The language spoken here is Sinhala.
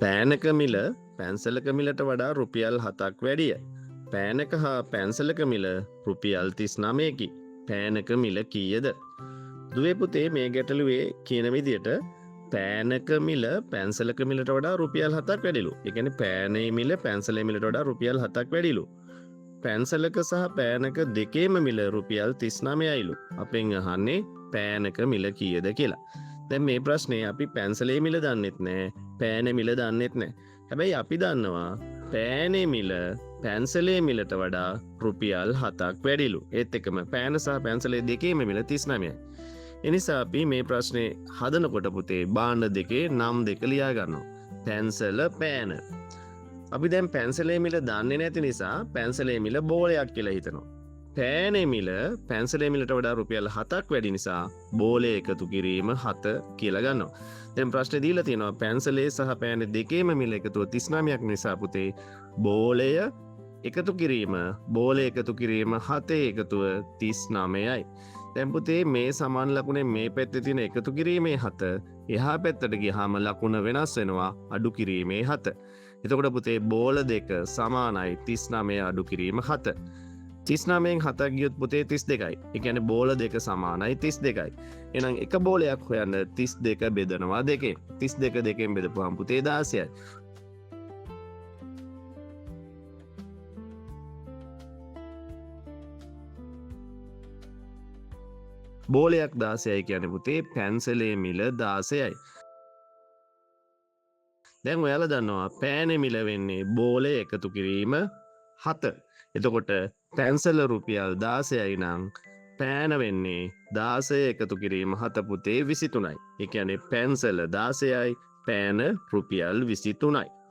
පෑනක මිල පැන්සලක මිලට වඩා රුපියල් 7ක් වැඩිය. පෑනක හා පැන්සලක මිල රුපියල් 39කි. පෑනක මිල කීයද? දුවේ පුතේ මේ ගැටලුවේ කියන විදියට පෑනක මිල පැන්සලක මිලට වඩා රුපියල් 7ක් වැඩිලු. ඒ කියන්නේ පෑනේ මිල පැන්සලේ මිලට වඩා රුපියල් 7ක් වැඩිලු. පැන්සලක සහ පෑනක දෙකේම මිල රුපියල් 39යිලු. අපෙන් අහන්නේ පෑනක මිල කීයද කියලා. දැන් මේ ප්‍රශ්නේ අපි පැන්සලේ මිල දන්නෙත් නෑ, පෑනේ මිල දන්නෙත් නෑ. හැබැයි අපි දන්නවා පෑනේ මිල පැන්සලේ මිලට වඩා රුපියල් 7ක් වැඩිලු. ඒත් එක්කම පෑන සහ පැන්සලේ දෙකේම මිල 39යි. එනිසා අපි මේ ප්‍රශ්නේ හදනකොට පුතේ භාණ්ඩ දෙකේ නම් දෙක ලියා ගන්නවා. පැන්සල පෑන. අපි දැන් පැන්සලේ මිල දන්නේ නැති නිසා පැන්සලේ මිල බෝලයක් කියලා හිතනවා. පෑනේ මිල පැන්සලේ මිලට වඩා රුපියල් 7ක් වැඩි නිසා බෝලය එකතු කිරීම 7 කියලා ගන්නවා. දැන් ප්‍රශ්නේ දීලා තියෙනවා පැන්සලේ සහ පෑනේ දෙකේම මිල එකතුව 39ක් නිසා පුතේ බෝලය එකතු කිරීම බෝලය එකතු කිරීම 7 එකතුව 39යි. දැන් පුතේ මේ සමාන ලකුණෙන් මේ පැත්තේ තියෙන එකතු කිරීමේ 7 එහා පැත්තට ගියාම ලකුණ වෙනස් වෙනවා අඩු කිරීමේ 7. එතකොට පුතේ බෝල දෙක සමානයි 39 අඩු කිරීම 7. 39න් 7ක් ගියොත් පුතේ 32යි. ඒ කියන්නේ බෝල දෙක සමානයි 32යි. එහෙනම් එක බෝලයක් හොයන්න 32 බෙදනවා දෙකෙන්. 32 දෙකෙන් බෙදපුවාම පුතේ 16යි. බෝලයක් 16යි කියන්නේ පුතේ පැන්සලේ මිල 16යි. දැන් ඔයාලා දන්නවා පෑනේ මිල වෙන්නේ බෝලය එකතු කිරීම 7. එතකොට පැන්සල රුපියල් 16යි නම් පෑන වෙන්නේ 16 එකතු කිරීම 7 පුතේ 23යි. ඒ කියන්නේ පැන්සල 16යි පෑන රුපියල් 23යි.